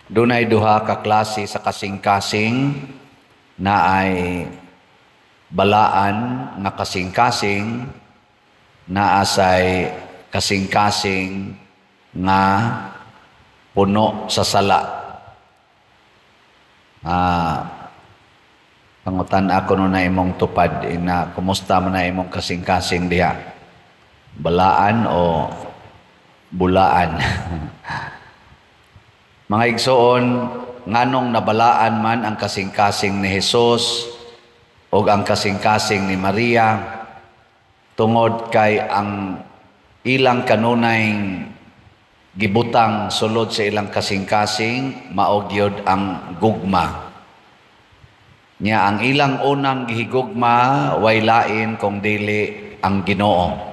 Dunay duha ka klase sa kasing-kasing na ay balaan nga kasing-kasing, naa say kasing-kasing nga puno sa sala. Pangutan ako no na imong tupad ina, kumusta man na imong kasing-kasing diha? Balaan o bulaan? Mga igsoon, nganong nabalaan man ang kasing-kasing ni Jesus o ang kasing-kasing ni Maria? Tungod kay ang ilang kanunay gibutang sulod sa ilang kasing-kasing mao gyud ang gugma. Nya ang ilang unang gihigugma way lain kung dili ang Ginoo.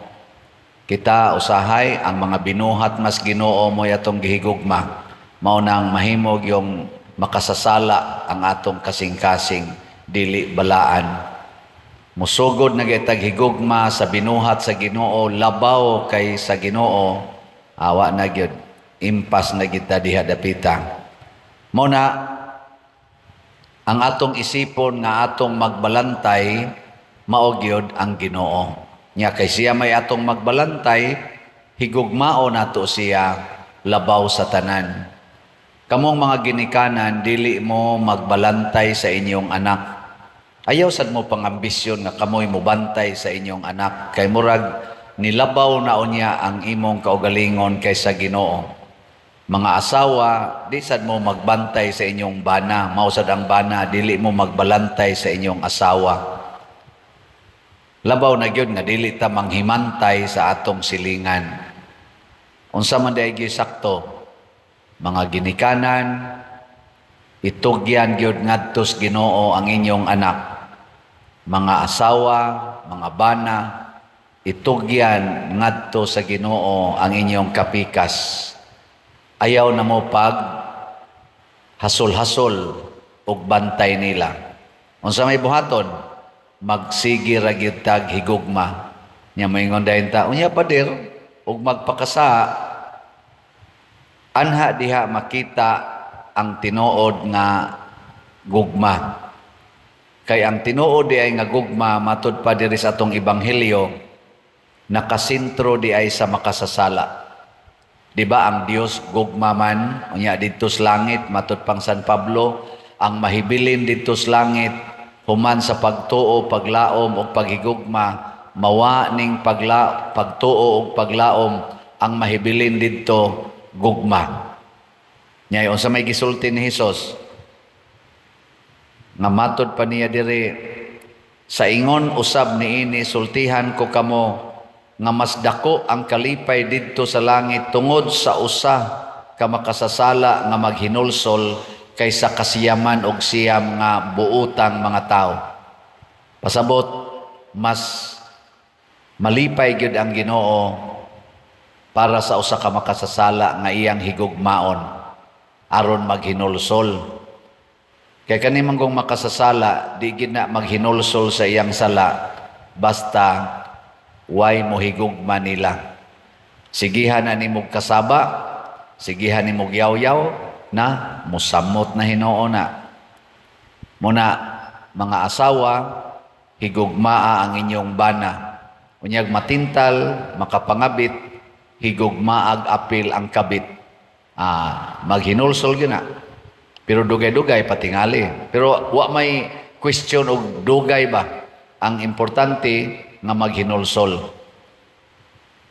Kita usahay ang mga binuhat mas Ginoo mo atong gihigugma. Mao nang mahimog yung makasasala ang atong kasing-kasing, dili balaan. Musugod na gitag higugma sa binuhat sa Ginoo labaw kay sa Ginoo, awa na gyud, impas na kita diha dapita. Mao na ang atong isipon nga atong magbalantay mao gyud ang Ginoo. Nya kay siya may atong magbalantay, higugmao nato siya labaw sa tanan. Kamong mga ginikanan, dili mo magbalantay sa inyong anak. Ayaw sad mo pangambisyon nga kamoy mobantay sa inyong anak. Kay murag nilabaw na unya ang imong kaugalingon kaysa Ginoo. Mga asawa, di sad mo magbantay sa inyong bana. Mao sad ang bana, dili mo magbalantay sa inyong asawa. Labaw na gyud nga dili ta manghimantay sa atong silingan. Unsa man diay gyud sakto? Mga ginikanan, itugyan gyud ngadto sa Ginoo ang inyong anak. Mga asawa, mga bana, itugyan ngadto sa Ginoo ang inyong kapikas. Ayaw na mo pag hasol-hasol og bantay nila. Unsa may buhaton? Magsige ra gyud tag higugma. Nya moingon dayon ta, unya pader og magpakasa, anha diha makita ang tinuod nga gugma. Kay ang tinuod di ay nga gugma, matud pa diri sa atong ebanghelyo, nakasentro di ay sa makasasala. Di ba ang Dios gugma man, unya didto sa langit, matud pang San Pablo, ang mahibilin didto sa langit human sa pagtuo, paglaom ug paghigugma, mawa ning pagtuo ug paglaom ang mahibilin didto gugma. Nya unsa may gisulti ni Hesus? Nga matod pa niya diri, sa ingon usab niini sultihan ko kamo nga mas dako ang kalipay didto sa langit tungod sa usa ka makasasala nga maghinulsol kaysa kasiyaman og siyam nga buotang mga tawo. Pasabot, mas malipay gyud ang Ginoo para sa usa ka makasasala nga iyang higugmaon aron maghinulsol. Kay kani manggong makasasala, di gid na maghinulsol sa iyang sala basta way mohigugma nila. Sigihan na nimog kasaba, sigihan nimog yaw-yaw na musamot na Hinoo na. Muna mga asawa, higugmaa ang inyong bana. Unyag matintal, makapangabit, higugmaag apil ang kabit. Maghinulsol gyud na. Pero dugay-dugay patingali. Pero wa may question og dugay ba. Ang importante nga maghinulsol.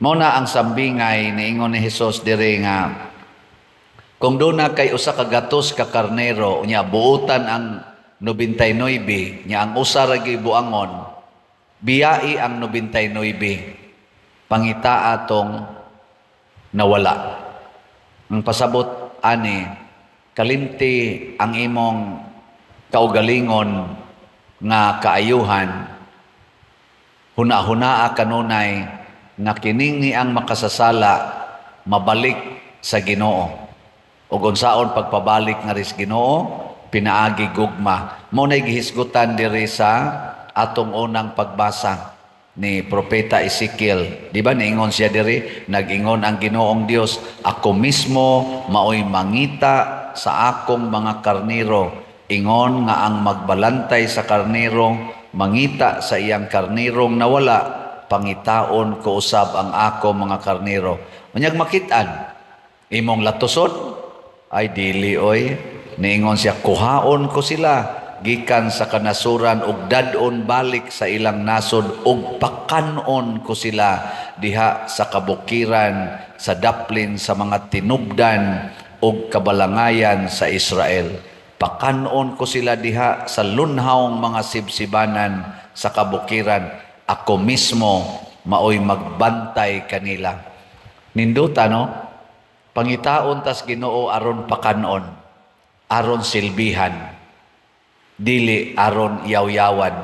Mao na ang sambingay niingon ni Hesus diri nga kung duna kay usa ka gatos ka karnero, unya buotan ang 99, nya ang usa ra gyud buangon, biyai ang 99, pangitaa tong nawala. Ang pasabot ani, kalimti ang imong kaugalingon nga kaayuhan, huna-hunaa kanunay nga kining ni ang makasasala mabalik sa Ginoo. Ug unsaon pagpabalik nga ris Ginoo? Pinaagi gugma. Mao nay gihisgutan diri sa atong unang pagbasa ni Propeta Ezekiel. Di ba niingon siya diri, nag-ingon ang Ginoong Dios, ako mismo maoy mangita mangita sa akong mga karnero, ingon nga ang magbalantay sa karnero mangita sa iyang karnirong nawala, pangitaon ko usab ang ako mga karnero. Unyag makit-an, imong latuson? Ay dili oy. Niingon siya, kuhaon ko sila gikan sa kanasuran ug dad-on balik sa ilang nasod, ug pakanon ko sila diha sa kabukiran, sa daplin sa mga tinubdan ug kabalangayan sa Israel. Pakanon ko sila diha sa lunhawng mga sibsibanan sa kabukiran. Ako mismo maoy magbantay kanila. Ninduta, no? Pangitaon tas Ginoo aron pakanon, aron silbihan, dili aron yaw-yawan.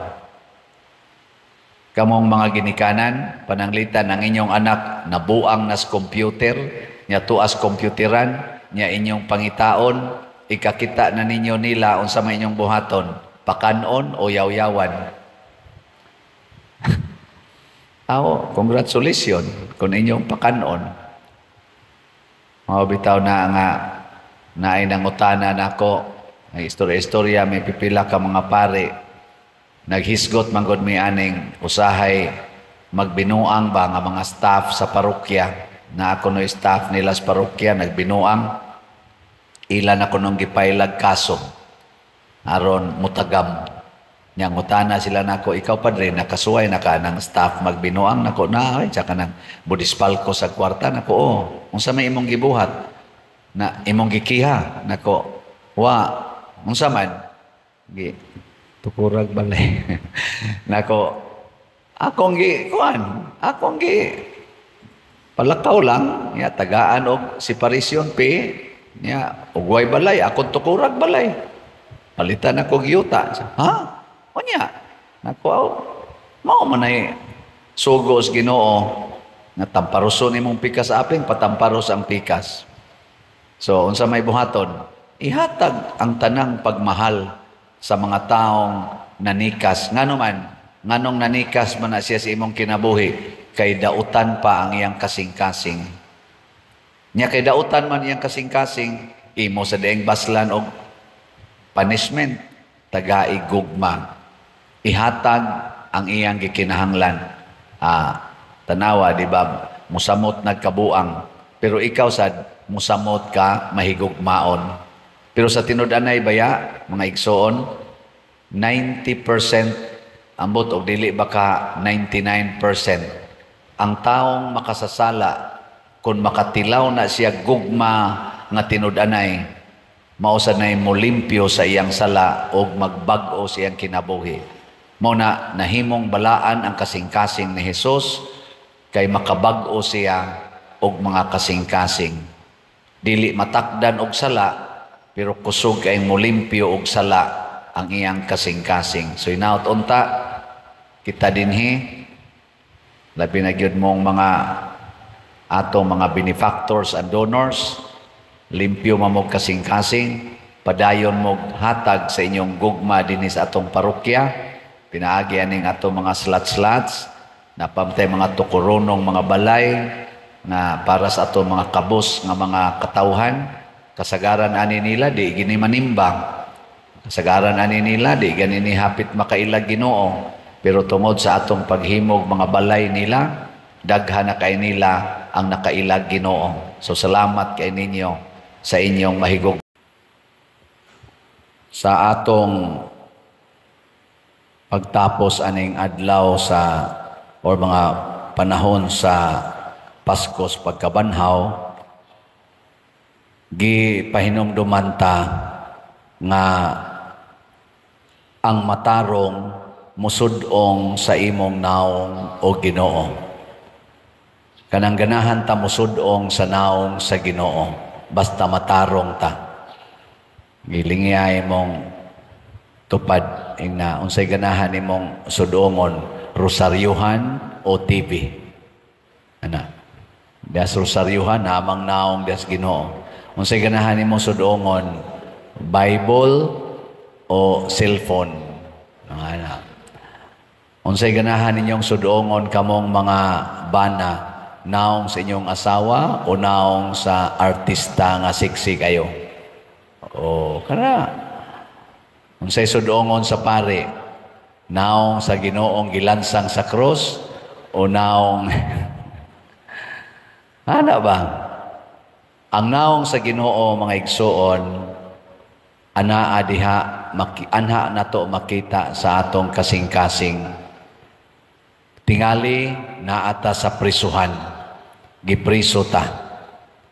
Kamong mga ginikanan, pananglitan ang inyong anak nabuang nas computer, nya tuas computeran, nya inyong pangitaon, ikakita na ninyo nila unsa may inyong buhaton, pakanon o yaw-yawan. Aw, congratulations kung inyong pakanon. Mao bitaw na nga naay nangutana nako, ay istorya-istorya, may pipila ka mga pare naghisgot man gud mi aning usahay magbinuang ba nga mga staff sa parokya, na ako no staff nila sa parokya nagbinuang, ila na kunong gipailag kaso aron mutagam. Nya ngutana sila nako, "Ikaw padre, nakasuway na ka ng staff magbinuang?" Nako na ay tsaka nang budispalko sa kwarta nako. "Oh, unsa may imong gibuhat na imong gikiha?" Nako, "Wa." "Unsa man?" "Gi tukurag balay nako, akong gi kuan, akong gi palakaw lang nya, tagaan og separation fee nya, og way balay, akong tukurag balay, palitan ako yuta." "Ha, unya?" Nako, "Aw, mao man ay sugos Ginoo nga tamparoson imong pikas aping patamparos ang pikas." So unsa may buhaton? Ihatag ang tanang pagmahal sa mga taong nanikas. Ngano man, nganong nanikas man na siya sa imong kinabuhi? Kay dautan pa ang iyang kasing-kasing. Nya kay dautan man iyang kasing-kasing, imo sa dieng baslan og punishment, tagai gugma. Ihatag ang iyang gikinahanglan. Tanawa, di ba? Musamot nagkabuang. Pero ikaw sad, musamot ka mahigugmaon. Pero sa tinud-anay baya, mga igsoon, 90% ambot og dili baka 99% ang taong makasasala, kung makatilaw na siya gugma nga tinud-anay, mao sad nay molimpyo sa iyang sala og magbag-o sa iyang kinabuhi. Mao na nahimong balaan ang kasing-kasing ni Jesus kay makabag-o siya og mga kasing-kasing. Dili matakdan og sala, pero kusog kay molimpyo og sala ang iyang kasing-kasing. So hinaut unta kita dinhi, labi na gyud mong mga atong mga benefactors and donors, limpyo mamog kasing-kasing, padayon mog hatag sa inyong gugma dinhi sa atong parokya, pinaagi aning atong mga slats-slats, napamtay mga tukuronong mga balay na para sa atong mga kabus nga mga katawhan. Kasagaran ani nila di gini manimbang. Kasagaran ani nila di gani ni hapit makailag Ginoo, pero tungod sa atong paghimog mga balay nila, daghan na kay nila ang nakailag Ginoo. So salamat kay ninyo sa inyong mahigog. Sa atong pagtapos aning adlaw sa or mga panahon sa Paskos pagkabanhaw, gipahinumduman ta nga ang matarong musud-ong sa imong naong, o Ginoo. Kanang ganahan ta musud-ong sa naong sa Ginoo, basta matarong ta. Gilingiyay mong tupad ingna unsay ganahan nimong sudongon, rosaryuhan o TV. Ana. Das rosaryuhan namang naong das Ginoo. Unsay ganahan nimong sudongon, Bible o cellphone? Ana. Unsay ganahan ninyong sudongon kamong mga bana, naong sa inyong asawa o naong sa artista nga sexy kayo? O kana unsay sudongon sa pare, naong sa Ginoong gilansang sa krus o naong ana ba? Ang naong sa Ginoo, mga igsuon, anaa diha anha nato makita sa atong kasing-kasing. Tingali naata sa prisuhan, gipriso ta.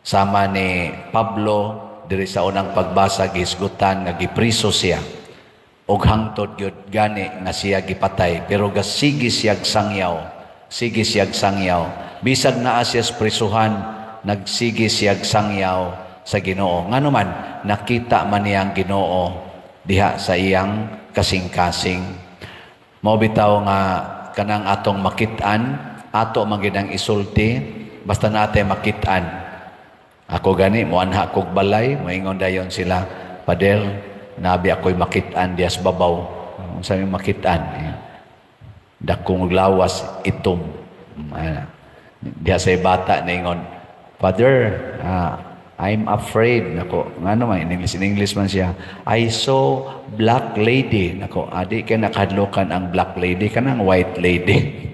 Sama ni Pablo diri sa unang pagbasa, gihisgutan nga gipriso siya. Og hangtod gyud gani nga siya gipatay, pero gasige siyag sangyaw, sige siyag sangyaw. Bisag naa siya sa prisuhan, nagsige siyag sangyaw sa Ginoo. Ngano man, nakita man niya ang Ginoo diha sa iyang kasing-kasing. Mao bitaw nga kanang atong makit-an, ato man gid ang isulti, basta natay makit-an. Ako gani moanha kog balay, moingon dayon sila, "Pader, nabi ako'y makit-an diha sa babaw." Unsa may makit-an? Dakong lawas, itom. Diha sa bata ningon, "Father, I'm afraid." Nako, ngano man, in English man siya. "I saw black lady." Nako, adi kay nakadlokan ang black lady, kanang white lady.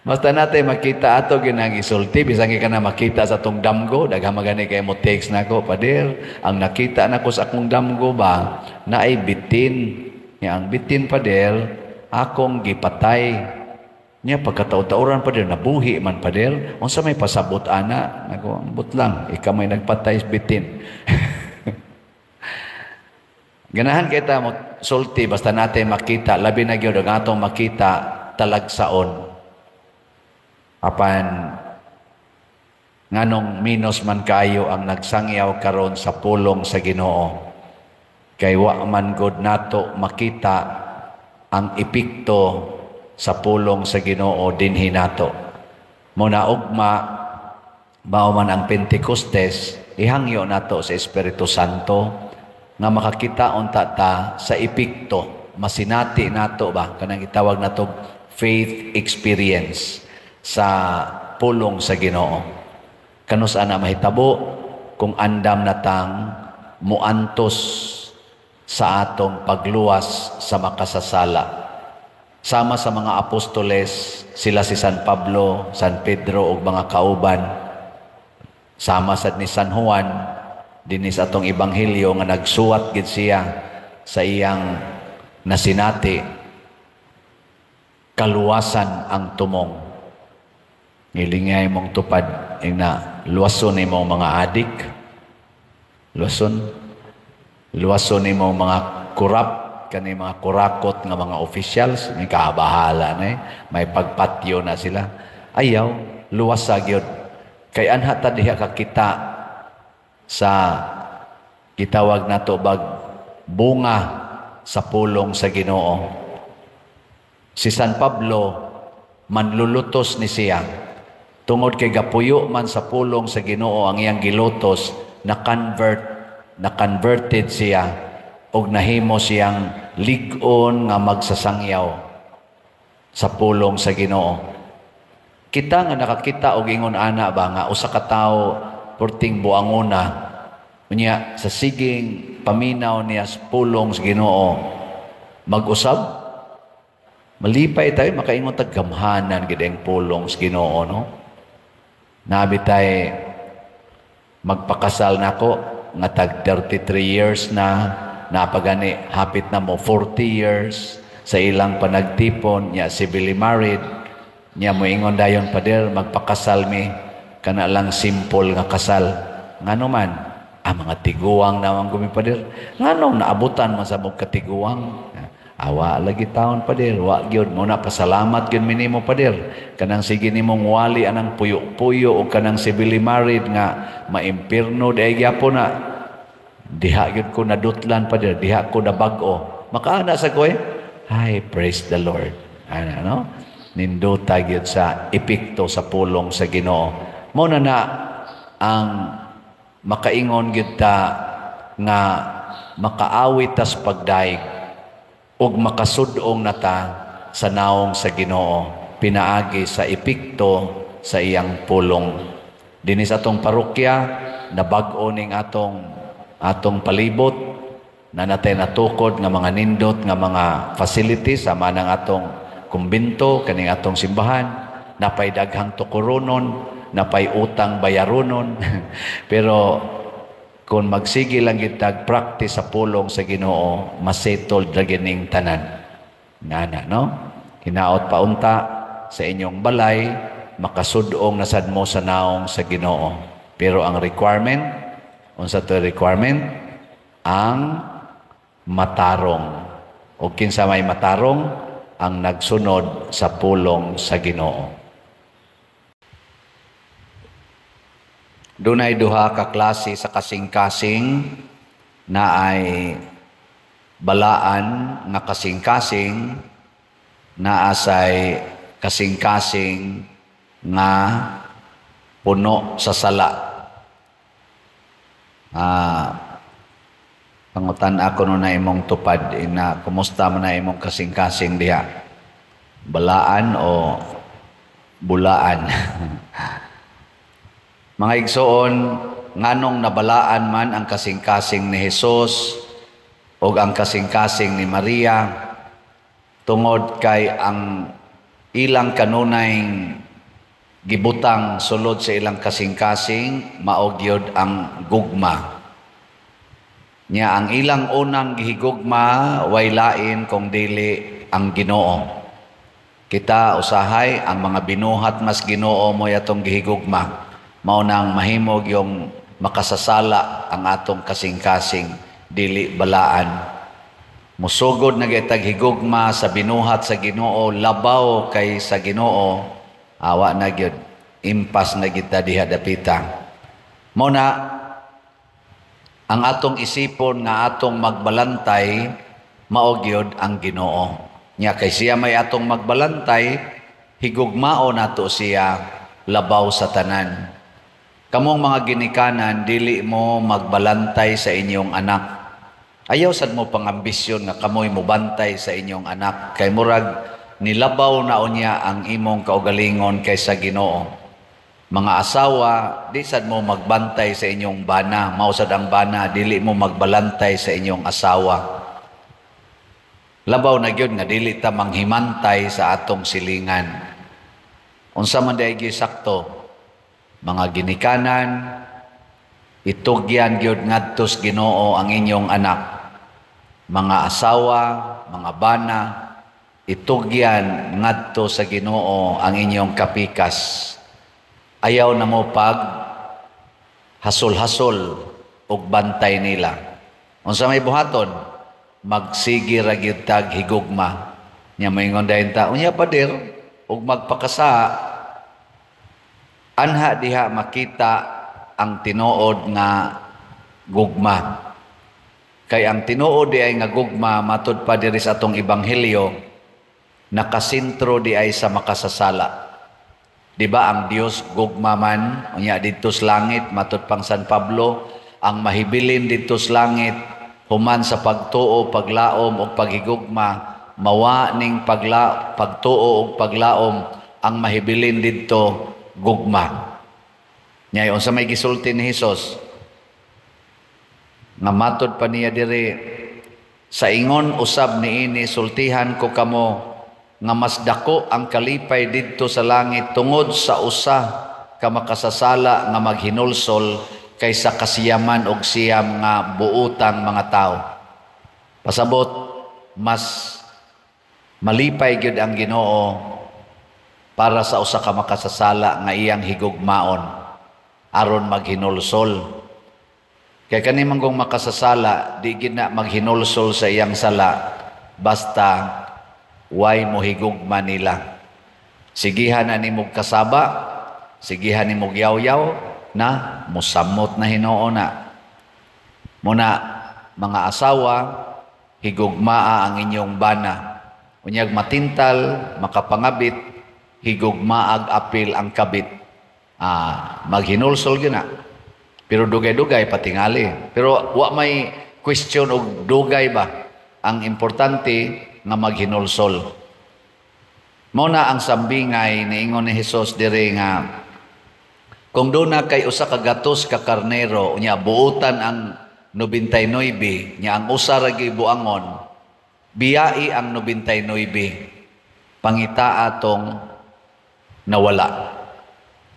Basta natin makita, ato ginang isulti, bisan ka na makita sa atong damgo, daghan magani kay mo text nako, "Pader, ang nakita nako sa akong damgo ba, naay bitin. Nya ang bitin, Pader, akong gipatay. Nya pagkataw-tauran, Pader, nabuhi man, Pader. Unsa may pasabot ana?" Nako, ambot lang, ikaw may nagpatay sa bitin. Ganahan kita mo sulti basta natin makita, labi na gyud ang atong makita talagsaon. Apan nganong minos man kayo ang nagsangyaw karon sa pulong sa Ginoo, kay wa man gud nato makita ang epekto sa pulong sa Ginoo dinhi nato. Mo na ugma, mao man ang Pentecostes, ihangyo nato sa Espiritu Santo nga makakita unta ta sa epekto, masinati nato ba, kanang gitawag nato faith experience sa pulong sa Ginoo. Kanus ana mahitabo? Kung andam natang muantos sa atong pagluwas sa makasasala. Sama sa mga apostoles, sila si San Pablo, San Pedro ug mga kauban, sama sad ni San Juan dinhi sa atong ebanghelyo nga nagsuwat gid siya sa iyang nasinati, kaluwasan ang tumong. Ngilingay mong tupad ina, luwason nimo mga adik, luwason, luwason nimo mga kurap, kani mga kurakot nga mga officials, may kabahala na eh. May pagpatyo na sila. Ayaw, luwas sa gyud. Kay anha ta diha kakita sa gitawag nato bag bunga sa pulong sa Ginoo. Si San Pablo, manlulutos ni siya. Tungod kay gapuyo man sa pulong sa Ginoo ang iyang gilutos, na converted siya og nahimo siyang lig-on nga magsasangyaw sa pulong sa Ginoo. Kita nga nakakita og ingon ana ba nga usa ka tawo perting buangona, unya sa siging paminaw niya sa pulong sa Ginoo mag-usab, malipay tayo, makaingon tag gamhanan gid ang pulong sa Ginoo, no? Nabi tay magpakasal nako nga tag 33 years na, napagani hapit na mo 40 years sa ilang panagtipon nya, civilly married nya. Moingon dayon, "Pader, magpakasal mi, kana lang simple nga kasal." Ngano man? Ah, mga tiguang naman gumi, Pader. Nganong naabutan man sa mong katiguang? Awa lagi taon, Pader, wa gyud mo na pasalamat gyud mi nimo, Pader. Kanang sige nimong wali anang puyo-puyo o kanang civilly married nga maimpirno di gyapon na. Diha gyud ko nadutlan, Pader, diha ko nabag-o. Makaana sa ko eh. Ay, praise the Lord. Ana, no? Nindota gyud sa epekto sa pulong sa Ginoo. Mo na na ang makaingon gyud ta nga makaawit tas pagdaig ug makasudong nata sa naong sa Ginoo pinaagi sa epekto sa iyang pulong. Dinhi sa atong parokya, nabag-o ning atong Atong palibot na natay natukod nga mga nindot nga mga facilities sama ng atong kumbinto, kaning atong simbahan, napay daghang tukuronon, napay utang bayaronon. Pero kung magsige lang kitag practice sa pulong sa Ginoo, masettled ra gining tanan. Ngana, no? Hinaot paunta sa inyong balay, makasudong na sad mo sa naong sa Ginoo. Pero ang requirement, unsa to requirement? Ang matarong. O kinsa may matarong? Ang nagsunod sa pulong sa Ginoo. Dunay duha ka klase sa kasing-kasing na ay balaan nga kasing-kasing, na asay kasing-kasing nga puno sa sala. Pangutan ako no na imong tupad, ina, kumusta man na imong kasing-kasing diha? Balaan o bulaan? Mga igsoon, nganong nabalaan man ang kasing-kasing ni Jesus o ang kasing-kasing ni Maria, tungod kay ang ilang kanunay gibutang sulod sa ilang kasing-kasing, mao gyud ang gugma. Nya ang ilang unang gihigugma way lain kung dili ang Ginoo. Kita usahay ang mga binuhat mas Ginoo mo atong gihigugma. Mao nang mahimog yung makasasala ang atong kasing-kasing, dili balaan. Musugod na gitag higugma sa binuhat sa Ginoo, labaw kay sa Ginoo, awa na gyud, impas na kita diha dapita. Mao na ang atong isipon nga atong magbalantay, mao gyud ang Ginoo. Nya kay siya may atong magbalantay, higugmao nato siya labaw sa tanan. Kamong mga ginikanan, dili mo magbalantay sa inyong anak. Ayaw sad mo pangambisyon nga kamoy mobantay sa inyong anak. Kay murag nilabaw na unya ang imong kaugalingon kaysa Ginoo. Mga asawa, di sad mo magbantay sa inyong bana. Mao sad ang bana, dili mo magbalantay sa inyong asawa. Labaw na gyud nga dili ta manghimantay sa atong silingan. Unsa man diay gyud sakto? Mga ginikanan, itugyan gyud ngadto sa Ginoo ang inyong anak. Mga asawa, mga bana, itugyan ngadto sa Ginoo ang inyong kapikas. Ayaw na mo pag hasol-hasol og bantay nila. Unsa may buhaton? Magsige ra gyud tag higugma. Nya moingon dayon ta, unya pader og magpakasa, anha diha makita ang tinuod nga gugma. Kay ang tinuod di ay nga gugma, matud pa diri sa atong ebanghelyo, nakasentro di ay sa makasasala. Di ba ang Dios gugma man, unya didto sa langit, matud pang San Pablo, ang mahibilin didto sa langit human sa pagtuo, paglaom ug paghigugma, mawa ning pagtuo ug paglaom ang mahibilin didto gugma. Nya unsa may gisulti ni Hesus? Nga matod pa niya diri, sa ingon usab niini sultihan ko kamo nga mas dako ang kalipay didto sa langit tungod sa usa ka makasasala nga maghinulsol kaysa kasiyaman og siyam nga buotang mga tawo. Pasabot, mas malipay gyud ang Ginoo para sa usa ka makasasala nga iyang higugmaon aron maghinulsol. Kay kani man kung makasasala, di gid na maghinulsol sa iyang sala basta way mohigugma nila. Sigihan na nimog kasaba, sigihan nimog yaw-yaw, na musamot na Hinoo na. Muna, mga asawa, higugmaa ang inyong bana. Unyag matintal, makapangabit, higugmaag apil ang kabit. Maghinulsol gyud na. Pero dugay-dugay patingali. Pero wa may question og dugay ba. Ang importante nga maghinulsol. Mao na ang sambingay niingon ni Hesus diri nga kung doon na kay usa ka gatos ka karnero, unya buotan ang 99, nya ang usa ra gyud buangon, biyai ang 99, pangitaa tong nawala.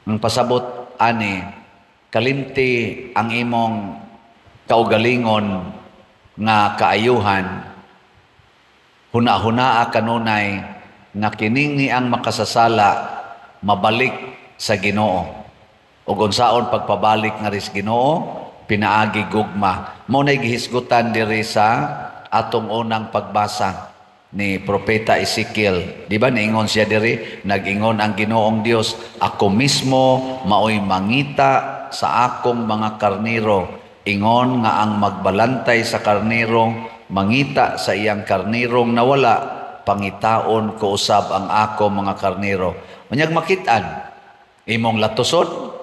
Ang pasabot ani, kalimti ang imong kaugalingon nga kaayuhan, huna-hunaa kanunay nga kining ni ang makasasala mabalik sa Ginoo. Ug unsaon pagpabalik nga ris Ginoo? Pinaagi gugma. Mao nay gihisgutan diri sa atong unang pagbasa ni Propeta Ezekiel. Di ba niingon siya diri, nag-ingon ang Ginoong Dios, ako mismo maoy mangita sa akong mga karnero. Ingon nga ang magbalantay sa karnero, mangita sa iyang karnirong nawala, pangitaon ko usab ang ako mga karnero. Unyag makit-an, imong latuson,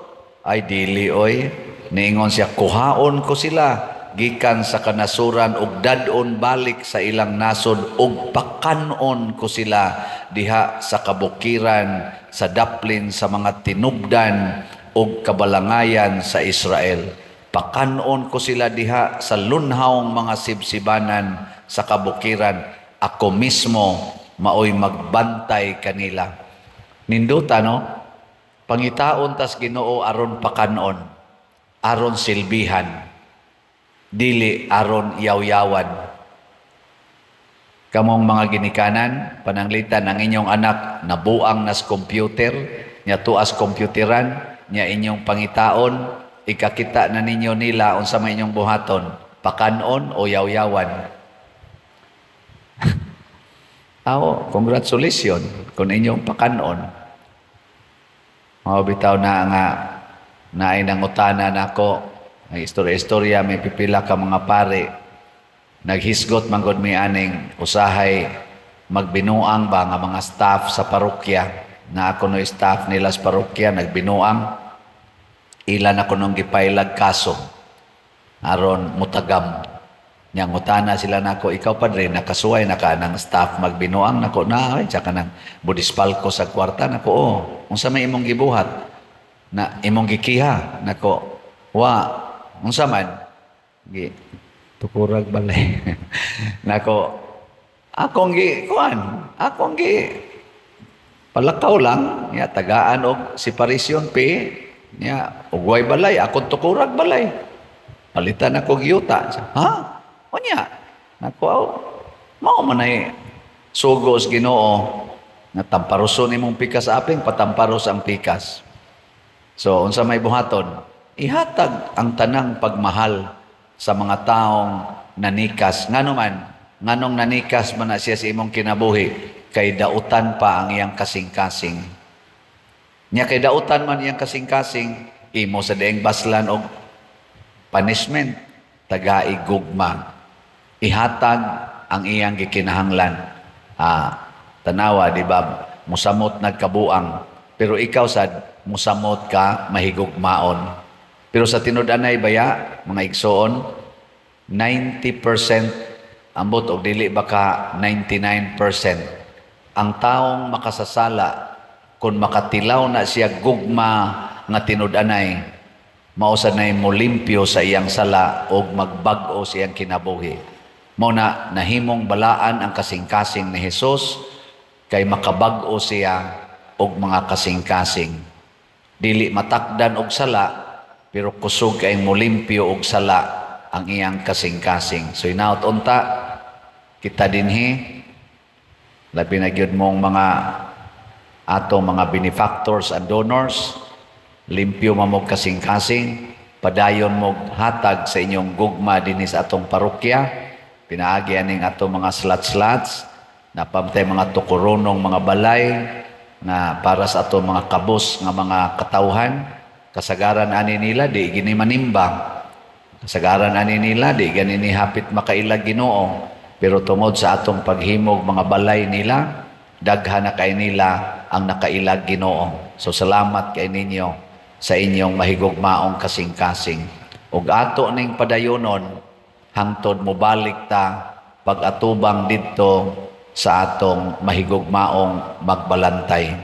ay dili oy. Niingon siya, kuhaon ko sila gikan sa kanasuran ug dad-on balik sa ilang nasod ug pakanon ko sila diha sa kabukiran, sa daplin sa mga tinubdan ug kabalangayan sa Israel. Pakanon ko sila diha sa lunhawng mga sibsibanan sa kabukiran. Ako mismo maoy magbantay kanila. Ninduta, no? Pangitaon tas Ginoo aron pakanon, aron silbihan, dili aron yaw-yawan. Kamong mga ginikanan, pananglitan ang inyong anak nabuang nas computer, nya tuas computeran, nya inyong pangitaon, ikakita na ninyo nila unsa may inyong buhaton, pakanon o yaw-yawan. Aw, congratulations kung inyong pakanon. Mao bitaw na nga naay nangutana nako, may istorya-istorya, may pipila ka mga pare. Naghisgot man gud mi aning usahay magbinuang ba nga mga staff sa parokya. Na ako no staff nila sa parokya nagbinuang, ila na kunong gipailag kaso aron mutagam. Nya ngutana sila nako, ikaw padre nakasuway na ka ng staff magbinuang? Nako na, ay tsaka nang budispalko sa kwarta nako. Oh, unsa may imong gibuhat na imong gikiha? Nako wa, unsa man gi tukurag balay. Nako akong gi kuan, akong gi palakaw lang nya, tagaan og separation fee nya, og way balay akong tukurag balay, palitan ako yuta. Ha, unya nako, aw, mao man ay sugos Ginoo nga tamparoson imong pikas aping patamparos ang pikas. So unsa may buhaton? Ihatag ang tanang pagmahal sa mga taong nanikas. Ngano man, nganong nanikas man na siya sa imong kinabuhi, kay dautan pa ang iyang kasing-kasing. Nya kay dautan man iyang kasing-kasing, imo sa dieng baslan og punishment, tagai gugma. Ihatag ang iyang gikinahanglan. Tanawa, di ba? Musamot nagkabuang. Pero ikaw sad, musamot ka mahigugmaon. Pero sa tinud-anay baya, mga igsoon, 90% ambot og dili baka 99% ang taong makasasala, kung makatilaw na siya gugma nga tinud-anay, mao sad nay molimpyo sa iyang sala og magbag-o sa iyang kinabuhi. Mao na nahimong balaan ang kasing-kasing ni Hesus kay makabag-o siya og mga kasing-kasing. Dili matakdan og sala, pero kusog kay molimpyo og sala ang iyang kasing-kasing. So inaot unta kita dinhi, labi na gyud mong mga atong mga benefactors and donors, limpyo mamog kasing-kasing, padayon mog hatag sa inyong gugma dinhi sa atong parokya, pinaagi aning atong mga slats-slats, napamtay mga tukuronong mga balay na para sa atong mga kabos nga mga katawhan. Kasagaran ani nila di gini manimbang, kasagaran ani nila di gani ni hapit makailag Ginoo, pero tungod sa atong paghimog mga balay nila, daghan na kay nila ang nakailag Ginoo. So salamat kay ninyo sa inyong mahigugmaong kasing-kasing. Ug ato ning padayonon hangtod mobalik ta pag-atubang didto sa atong mahigugmaong magbalantay.